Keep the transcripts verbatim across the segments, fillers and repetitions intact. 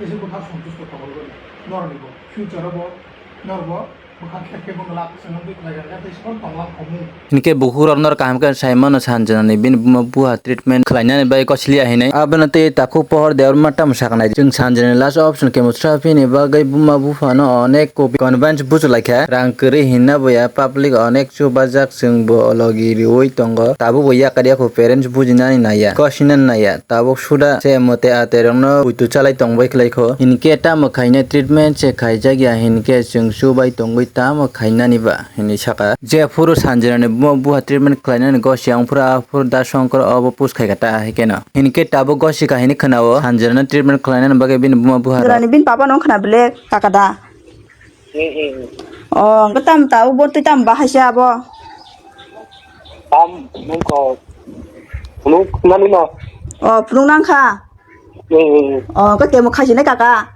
Kisa bwkha santusto tongwi norokni bo future o bo norok bo bwkha khe khe bono lak swngwi tonglaijak tei sabo tonglang thangwi. Hinkhe bukhuk rok norok kaham khe sai mano Sanjinani bini buma buha treatment khlainani bai kosliya hinwi. Abono tei takhuk pohor Debbarma tamo saknai. Chwng Sanjinani last option chemotherapy ni bagwi buma buphano onek kopi convince buchulaikha. Rang kwrwi hinna boya public onek chubajak chwng bo logi riwi tongo. Tabuk bo yakar yakho parents bujinani naiya. Kosinani naiya. Tabuk suda se mote aterokno buitu chalai tongbai khlaikho. Hinkhe tamo khaina treatment se khaijak ya hinkhe chwng chubai tongwi tamo khainani ba hinwi saka. Jephuru Sanjinani buma buha treatment khlainani gosi wngphuru aphuru Da Shankar obo push khaikha ta hikeno. Hinkhe tabuk gosi kha hinwi khwnao Sanjinani treatment khlainani bagwi bini buma buha rok. Sanjinani bini papa no khna bile kaka da. Hmm, hmm, hmm. Oh, hwnkhe tam ta, o bortwi tam bahai se abo? Tam, nung ko, nung nani no? Oh, phunuk nang kha? Hmm, hmm, hmm. Oh, hwnkhe temo khaisinai kaka?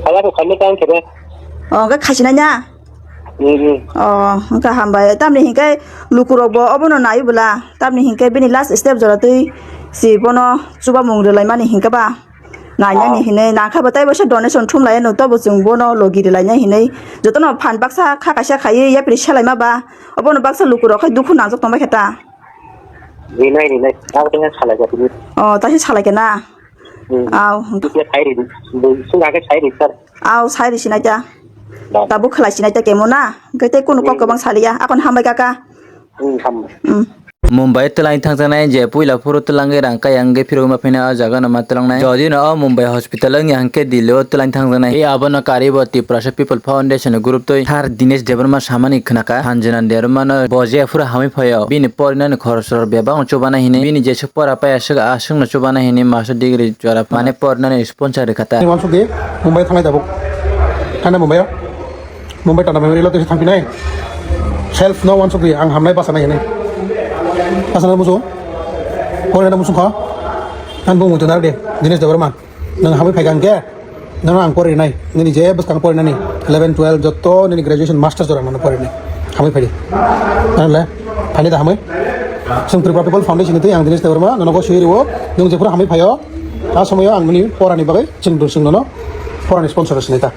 Kala ko khaina tang khe. Oh, hwnkhe khaisinai na? Hmm, hmm. Oh, hwnkhe hambai. Tamni hinkhe lukurok bo obono nai bwla. Tamni hinkhe bini last step jora twi si bono chubamung rwlaimani hinkhe ba. Nainani hinwi nangkha bo tei bo se donation thum lai no tobo chwng bono logi rwlainai hinwi jotono phan baksa kha kaisa khaiwi yapri selaima ba obono baksa lukurok khai dukhu nangjak tongbai khe ta. Rinai, rinai. Abo tengka salai ka tini. Oh, taisi salai khe na? Hmm. Au. Tini sai ri, sung ake sai ri sir. Au, sai ri sinai ta. Tabuk khlai sinai ta kemo na? Hwnkhe tei kunu kok kwbang saliya. Akon hambai kaka. Hmm, hambai. Hmm. Mumbai twlang thangjaknai je puila phuru twlangwi rang kaya wngwi phirogwi ma phina o jaga no ma twlangnai. Jodi no o Mumbai hospital wngya hwnkhe Delhi o twlang thangjaknai. E abono karibo Tiprasa People Foundation ni group twi Sir Dinesh Debbarma samani khwnaka Sanjana Debbarma no bo je phuru hamwi phaio bini porinani khorosrok bebak no chubana hinwi bini jeswk pora pai aswk aswk no chubana hinwi master degree jora mane porinani sponsor rwkha ta. Wansuk di Mumbai thangnai tabuk. Thangna Mumbai o. Mumbai Tata Memorial o twi thangphinai. Self no wansuk di, ang hamnai basa nai hinwi. Basa nai musu. Pore na musu kha. Ang bung mutu nar de. Dinesh Debbarma. Nang hamwi phai kang ke. Nang ang pore nai. Nini je bwskang pore nani. Eleven, twelve jotto nini graduation master jora mano pore nai. Hamwi phai di. Nang le. Phani da hamwi. Sung Tripura People Foundation ni twi ang Dinesh Debbarma. Nono go sui riwo. Nung je pura hamwi phaio. A somoyo ang nini pora ni bagwi chwng dun sung nono. Pora ni sponsor sinai ta.